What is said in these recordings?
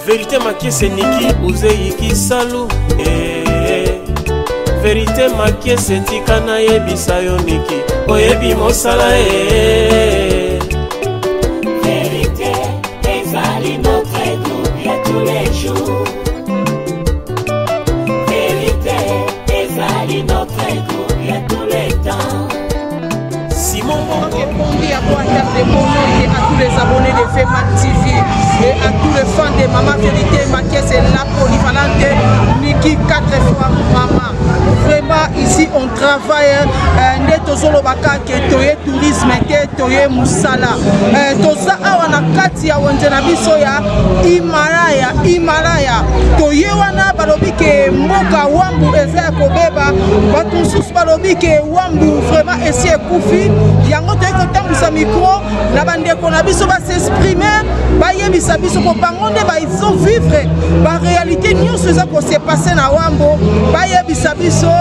Verite Makiese Niki Uzeyi Kisalu eh, eh. Verite Makiese tika nayebisa yo Niki oyebi mosala eh. Verite ezali notre groupe ya tous les jours. Verite ezali notre groupe ya tous les temps. Simon Bongo. Ok, bon dia, boa tarde, bon noite à tous les abonnés de VMAC TV et à tous les fans de Maman Vérité, Makies et la polyvalente, Niki 4 fois Maman. Vraiment, ici on travaille, euh, nde tozolobaka ke toye tourisme te, toye musala. Euh, toza awa na kati ya wenze na biso ya Himalaya, Himalaya. Toye wana balobi ke mboka Wambu eza ya kobeba, bato mosusu balobi ke Wambu vraiment esi ekufi yango toyei kotambwisa micro na bandeko na biso basexprime bayebisa biso po bango nde bazovivre baréalité nyonso eza kose passe na wambo bayebisa biso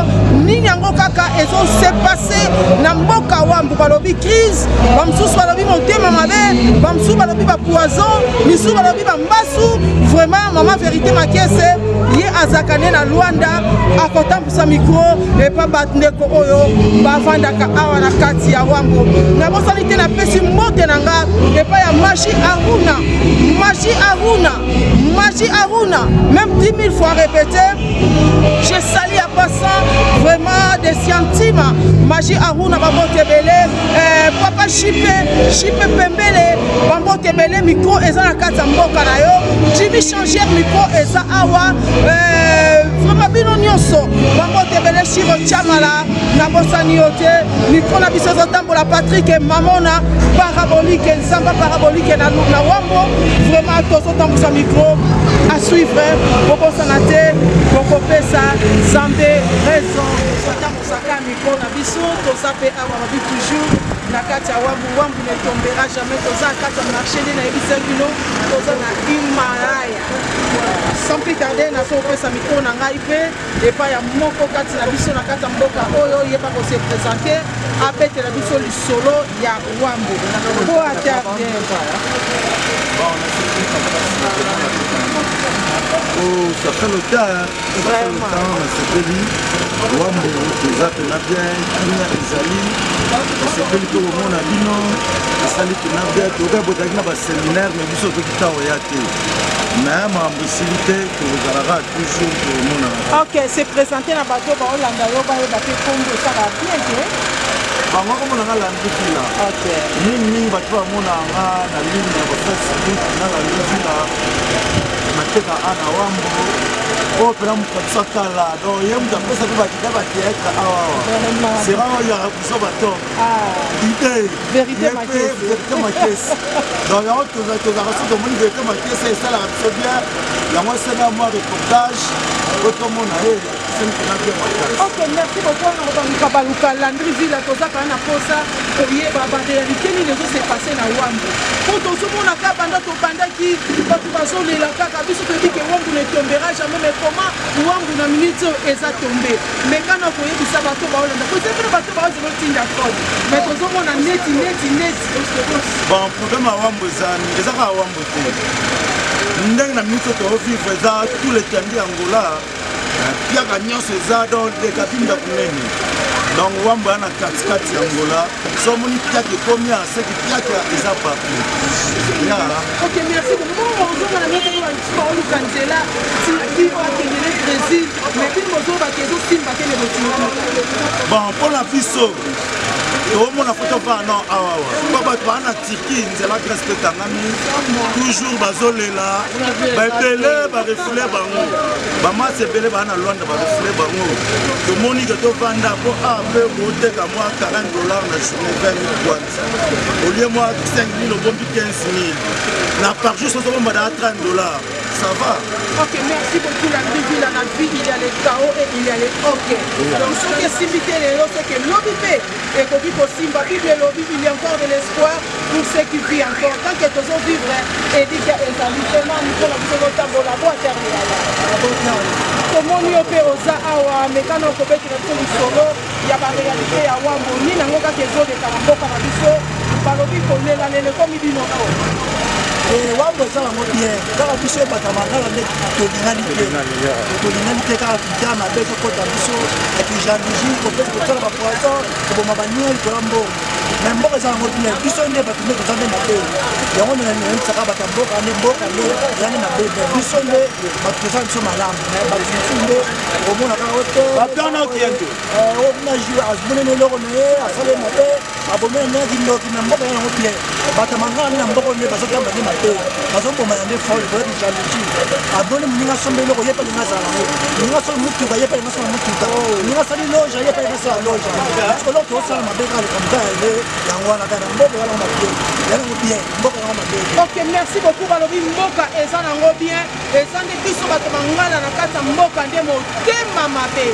nini yango kaka ezose passe na mboka wambo balobi crise bamosusu balobi motema mabe bamosusu balobi bapoison misusu balobi bambasu vraiment mama verité makiese ye azalaka nde na lwanda akotambwisa micro epa bandeko oyo bavandaka awa na kati ya wambo nabosani te napesi mbote na nga epai ya maji aruna maji aruna maji aruna même 10 000 fois répété je sali à passant vraiment des siantima maji aruna bambote ebele eh, papa chipe chipe pembele bambote ebele micro eza na kati ya mboka na yo jimmy changer micro eza awa eh, vraiment bino nyonso bambote ebele shiro chamala nabosani yo te micro na biso ezotambola patrik mamona parabolike nzamba parabolike na, na wambo vraiment tozotambwisa micro à suivre bobosana te bokopesa nzambe raison totambwisaka micro na biso toza mpe awa babi toujours na kati ya wambu wambu ne tombera jamais toza na kati ya marché nde nayebisa bino toza na himalaya sans plus tarder nazopesa micro na ngai mpe epai ya moko kati na biso na kati ya mboka oyo yeba kose présente abetela biso lisolo ya wambo po atarde. Oh, ça fait le temps, hein. Ça fait le temps, nasepeli wambo toza mpena bien kimia ezali nasepeli mpe komona bino esali mpena bien toyoka bozalaki na baseminaire me biso toki ntango ya te me makambo esili te tokozalaka toujours tokomonana. Ok, se présenter na bato baolanda yo bayeba mpe kombo esala bien te. Bango komona nga Landry Villa. Ok. Mingi mingi bato bamona nga na ligne ya bafacebook na Landry Villa mateka a na wambo oyo mpena moto na biso akala donc ye moto apesa mpe bakita bateatre awa awa sera oyo yaka biso bato idée Vérité Makese. Vérité Makese. Donc yango tozalaka soki tomoni Vérité Makese esalaka biso bien yango esenga mwa reportage po tomona ye esali mpena bien makasi. Ok, merci beaucoup. Na baluka baluka Landry Villa toza kaka na posa koyeba ba réalité nini ezo se passer na Wambo. Po tozomona kaka banda tobandaki bato bazolela kaka biso toyebi ke Wambo ne tombera jamais mais comment Wambo na minute oyo eza tombe. Meka na koyebisa bato baolanda po eza mpe bato baozela otinda code mais tozomona neti neti neti. Bon, problème ya Wambo eza eza kaka Wambo te ndenge na minute oyo tozovivre eza tout l'étendue ya Angola piaka nyonso eza donc leka binda monene donc Wambo ya na katikati ya Angola so omoni piaka ekomi ya seki piaka eza partout ya. Ok, merci beaucoup. Bongo ozonga na minute oyo basusu baoluka nzela Turquie bakendele Brésil mais bino bozobaka ezosimba te lebotingana. Bon, mpona biso toomona fo tofaa no awawa mpo bato baa na Turquie nzela Grèce mpe ekangami toujours bazolela baebele barefule bango bamasi ebele baa na Lwanda barefule bango tomoni ke tovanda mpo a mpe koteka mwa 40 dollar na journée 20 000 boîte olie mwa 5 000 obombi 15 000 na par jour soki obomba daa 30 dollar ça va. Ok, merci beaucoup la vie. La vie, il y a les chaos et il y a les ok. Donc, ce qui est simité, ce qui est lobby, ekoki kosimba Bible elobi il y a encore de l'espoir pour ceux qui vivent encore. Tant que tozo vivre elikya ezali vraiment mikolo biso totambola bo aterme yaya tomoni yo mpe oza awa mekana okobetela biso lisolo ya barealité ya Wambo nini yango kaka ezoleka na mboka na biso balobi kolelalela ekomi bino oyo. Wambo eza yango bien, kaka biso ebata mangala nde tolingani te, tolingani te, kaka kita mabe ezokota biso ya kijalousie, kopesa kosala bapoison, koboma baniel koya mbongo. Mais mboka eza yango bien, biso nde bato nde toza nde mabe. Yango nayebisaka bato ya mboka nde mboka nde eza nde mabe, mais biso nde bato toza biso malamu. Mais bato mosusu nde omona kaka ote okuna amonene eloko na ye asali mabe, abomeli nde kindoki. Na mboka yango bien, bato ya mangala nde na mboka nde bazotamba nde mabe, bazoboma ya nde fol koyebi jalousie. Aboni moninga asomba eloko, ye mpe alinga azala yango. Moninga asomba motuka, ye mpe alinga asomba motuka. Moninga asali loja, ye mpe alinga asala loja. Eloko tozosala mabe kaka likambo kaka ye yango wana kaka na mboka yango mabe, yango bien, mboka yango mabe. Ok, merci beaucoup. Balobi mboka eza nango bien, eza nde biso bato mangala na kati ya mboka nde motema mabe,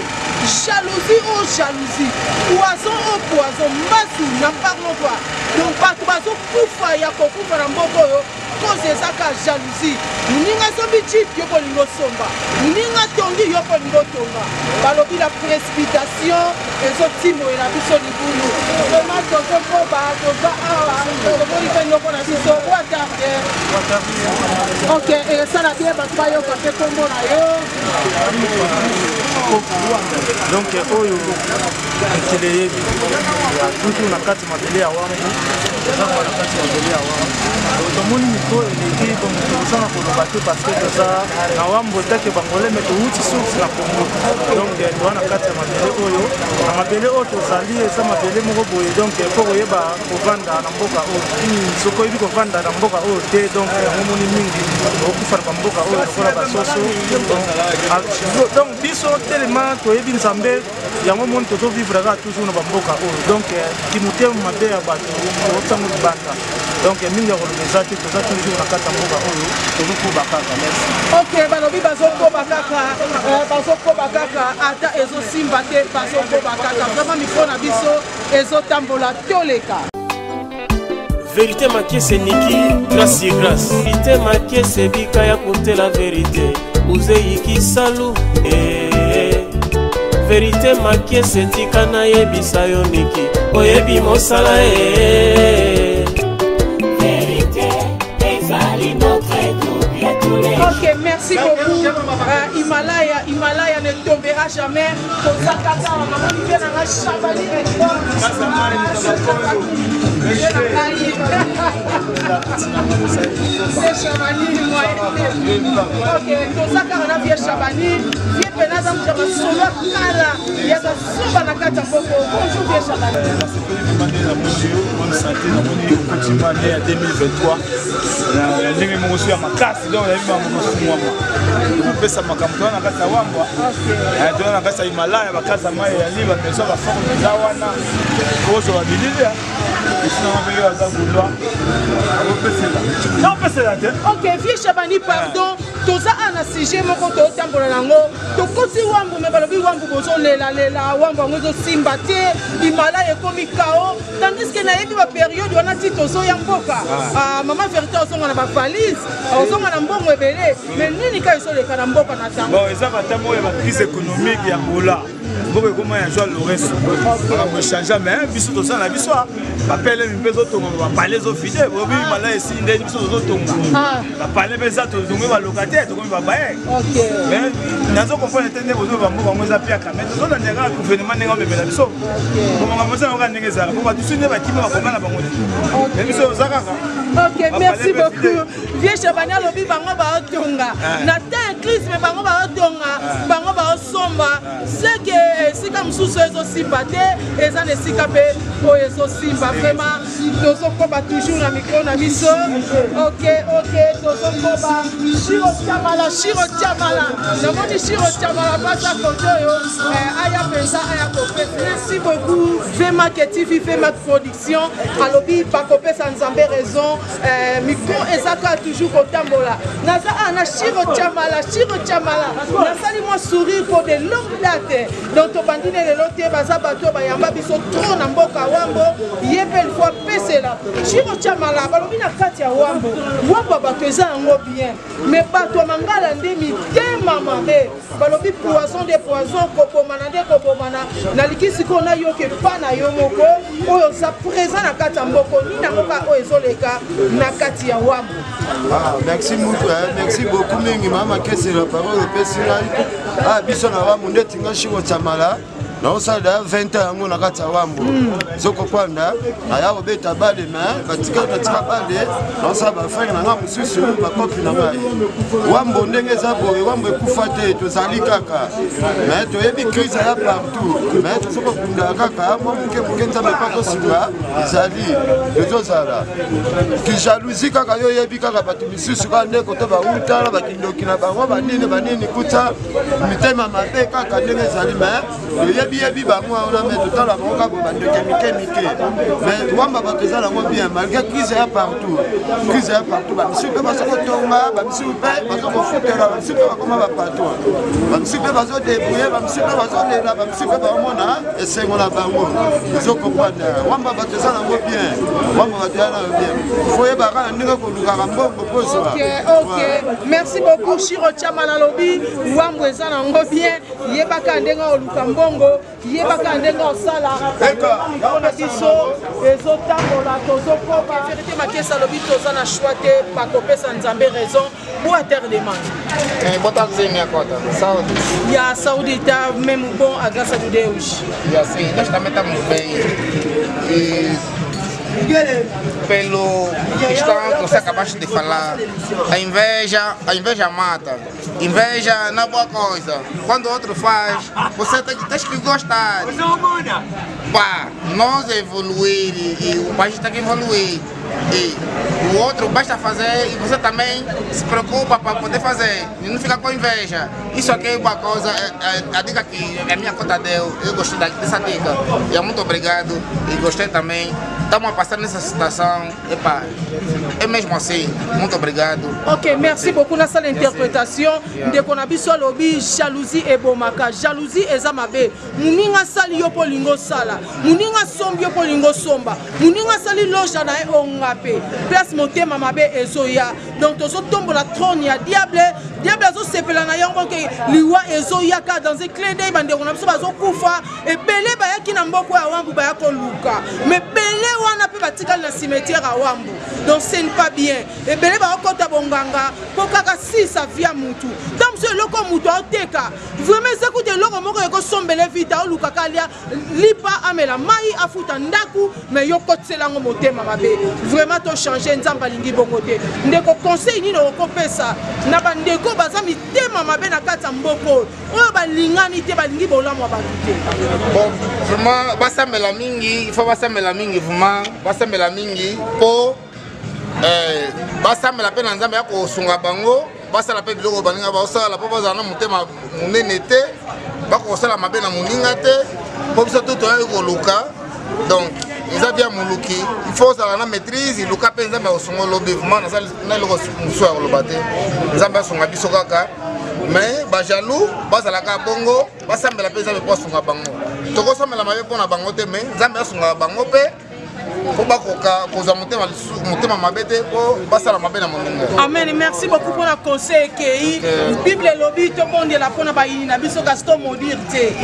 jalousie o oh, jalousie, poison o oh, poison, mbasu n'en parlons pas. Donc bato bazokufa ya kokufa na mboka oyo, cause eza ka jalousie. Moninga asombi jeep, yo mpo olingi osomba. Moninga atongi, yo mpo olingi otonga. Balobi la précipitation ezotimoyela biso libulu. Vraiment tozokoba, toza awa, tomoni mpe noko na biso boatarde. Ok, esala bien bato bayoka mpe nkombo na yo. Donc oyo mokili eyebi toujours na kati mabele ya Wambo, eza na kati mabele ya Wambo. Tomoni micro eleki, donc toza na koloba te parce que toza na Wambo etake bangolais, mais towuti source na Congo. Donc toza na kati ya mabele oyo, na mabele oyo tozali eza mabele moko boye. Donc mpo koyeba kovanda na mboka oyo, soki oyebi kovanda na mboka oyo te, donc yango moni mingi okufa na bamboka oyo lokola basoso. Donc biso telema toyebi Nzambe, yango moni tozovivre kaka toujours na bamboka oyo. Donc kimotema mabe ya bato otango libanda. Donc mingi ya koloba eza te, toza toujours na kati ya mboka oyo, tozokoba kaka. Merci. Ok, balobi bazokoba kaka, bazokoba kaka, ata ezosimba te, bazokoba kaka. Vraiment micro na biso ezotambola, toleka. Vérité Makiese Niki, grâce sur grâce. Vérité Makiese bika ya kutela vérité. Uzeyi kisalu eh, eh. Vérité Makiese tika nayebisa yo Niki, oyebi mosala eh. Vérité ezali notre groupe ya tous les Ok, merci beaucoup. Himalaya, Himalaya ne tombera jamais. Kozakata, namoni mpe nanga Chabani Record. Chabani, ok, toza kaka na vie Chabani, vie mpena aza moto ya masolo ya kala ya bazoba na kati ya mboko. Bonjour vie Chabani. Nasepeli vraiment nde namoni yo, bonne santé. Namoni okoti année ya 2023 na ndenge moko so ya makasi. Donc nayebi makambo kofungwama, kopesa makambo. Toza na kati ya Wambwa, toza na kati ya Himalaya, bakasa mai eyali, bamaison baforme eza wana, kozwa babilili esinanga ndenge baza gaulois, akopesela nakopesela te. Ok, vieux Chabani, pardon, toza awa na sujet moko totambola nango. Tokoti Wambu, me balobi Wambu bozolelalela, Wambu yango ezosimba te, Himalaya ekomi kao, tandis que nayebi baperiode wana ti tozoya mboka, mama Vérité ozonga na bavalise, ozonga na mbongo ebele. Mais nini ka ezoleka na mboka na ntango? Bon, eza batango oyo ya bacrise économique ya Angola, mboka ekoma ya Joa Lorenzo, makambo echange. Mais biso tosala na biso, bapelemi mpe ezotonga, bapale ezofide bobi mala esi nde biso tozotonga bapale mpe eza, totongi balocataire, tokomi babaye. Mais nazo comprendre te nde bozo bamboka yango eza piaka, mais tozolanda kaka gouvernement ndenge omemela biso po makambo eza yango kaka ndenge ezalaka, po bato soki nde bakimi bakoma na bango te, mais biso oza kaka. Ok, merci beaucoup vieux Chabani. Alobi bango baotonga na temps ya crise, mais bango baotonga, bango baosomba seke esika mosusu ezosimba te, eza na esika mpe oyo ezosimba. Vraiment tozokoba toujours na micro na biso. Ok, tozokoba. Shiro Chamala, Shiro Chamala, namoni Shiro Chamala pasa kote oyo, aya mpenza, aya kopesa. Merci beaucoup Vemac TV, Vemac Production. Alobi bakopesa Nzambe raison. Micro eza kaka toujours kotambola. Naza awa na Shiro Chamala. Shiro Chamala, nasali mwa sourire pour de longue date. Donc tobandi na lelo te, baza bato oyo bayamba biso trop na mboka Wambo. Ye mpe il faut apesela Chiro Chamala. Balobi na kati ya Wambo, Wambo ya bato eza yango bien, mais bato ya Mangala nde mitema mabe. Balobi poison de poison, kobomana nde kobomana. Naliki sikoyo nayoka epa na yo moko oyo oza présent na kati ya mboko, nini yango kaka oyo ezoleka na kati ya Wambo? Ah, merci mutu, eh, merci beaucoup mingi mama Kese la parole opesi ngai. Ah, biso na Wambo ndeti nga Shiko Chamala naosala da 20 ans yango na kati ya Wambo, zokokwanda naya kobeta bale me batika natika bale, naosala bafrere na ngai mosusu bakopi na ngai. Wambo ndenge eza boye, Wambo ekufa te, tozali kaka me toyebi crise ya partout, me tozo kobundaka kaka mwa moke moke. Nzambe mpa tosunga, ezali tozozala kijalousie kaka. Yo oyebi kaka bato misusu kaka nde koto bauta na bakindoki na bango banini banini, kuta mitema mabe kaka ndenge ezali. Me toyebiyebi bango wana, me totala bango kaka bandoki ya mike mike. Me Wamba bato eza nango bien malgré crise ya partout, crise ya partout. Bamisusu mpe baza kotonga, bamisusu mpe baza kofutela, bamisusu mpe bakoma bapatron, bamisusu mpe bazodébrouiller, bamisusu mpe bazolela, bamisusu mpe baomona esengo na bango. Ezokomprendre, Wamba bato eza nango bien, Wamba bato eza nango bien. Fo yebaka na ndenge kolukaka mbongo pozwa. Ok, ok, merci beaucoup Shiro Chamala. Alobi Wambo eza nango bien, yebaka ndenge oluka mbongo, yebaka ndenge osala. Mpona biso ezotambola, tozokoba. Vérité Makesa alobi toza na choix te, bakopesa Nzambe raison. Boa tarde, mano. Eh, boa tarde, sim, minha cota. Saúde. E a saúde está mesmo bom, a graça de Deus. E assim, nós também estamos bem. E pelo questão que você acabaste de falar, a inveja mata. Inveja não é boa coisa. Quando o outro faz, você tem que gostar. Pá, nós evoluir e o país tem que evoluir. E o outro basta fazer e você também se preocupa para poder fazer e não fica com inveja. Isso aqui é uma coisa, a dica que a minha conta deu, eu gostei dessa dica. E muito obrigado e gostei também. Estamos a passar nessa situação, epa, é mesmo assim. Muito obrigado. Ok, merci beaucoup nasala interprétation. Ndeko na biso alobi jalousie ebomaka, jalousie eza mabe. Moninga asali, yo mpo olingi osala. Moninga asombi, yo mpo olingi osomba. Moninga asali loja na ye, onga mpe place. Motema mabe ezoya, donc tozotombola trône ya diable. Diable azosepela na yango ke liwa ezoyaka dans un clin d'œil. Bandeko na biso bazokufa ebele, bayaki na mboka ya Wambu, baya koluka, mais ebele wana mpe batikali na cimetière ya Wambu. Donc ce n'est pas bien. Ebele bakokɔta bonganga mpo kaka sisa via mutu. Ntango mosusu eloko mutu aoteka vraiment eza kuta eloko moko ekosombele vite, aolukaka alia lipa, amela mai, afuta ndako, mais yo kotisela yango motema mabe. Vraiment tochange, Nzambe alingi bongo te. Ndeko, conseil nini okopesa na bandeko baza mitema mabe na kati ya mboka oyo, oyo balingani te, balingi bolamu ya bato te? Bon, vraiment basambela mingi, il faut basambela mingi, vraiment basambela mingi mpo basambela mpe na Nzambe ya kosunga bango, basala mpe biloko baninga baosala mpo bazala na motema monene te, bakosala mabe na moninga te, mpo biso tu toyaki koluka. Donc eza bien, moluki il faut ozala na maîtrise, luka mpe Nzambe akosunga. Olobi vraiment, na eloko mosusu ya koloba te. Nzambe asunga biso kaka, mais bajaloux bazalaka bongo, basambela mpe Nzambe mpo asunga bango. Tokosambela mabe mpo na bango te, mais Nzambe asungaka bango mpe mpo bakoka kozwa motema mabe te mpo basala mabe na moninga. Amen, merci beaucoup mpona conseil. Ekei Bible elobi tobondela mpona bayini na biso, kasi tomaudire te.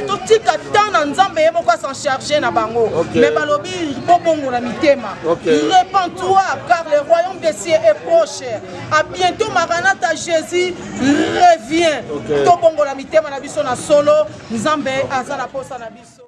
Totika temps na Nzambe ye moko as'en charge na bango. Mais balobi bobongola mitema, repens-toi car le royaume des cieux est proche. À bientôt, maranatha, Jésus revient. Tobongola mitema na biso na solo, Nzambe aza na posa na biso.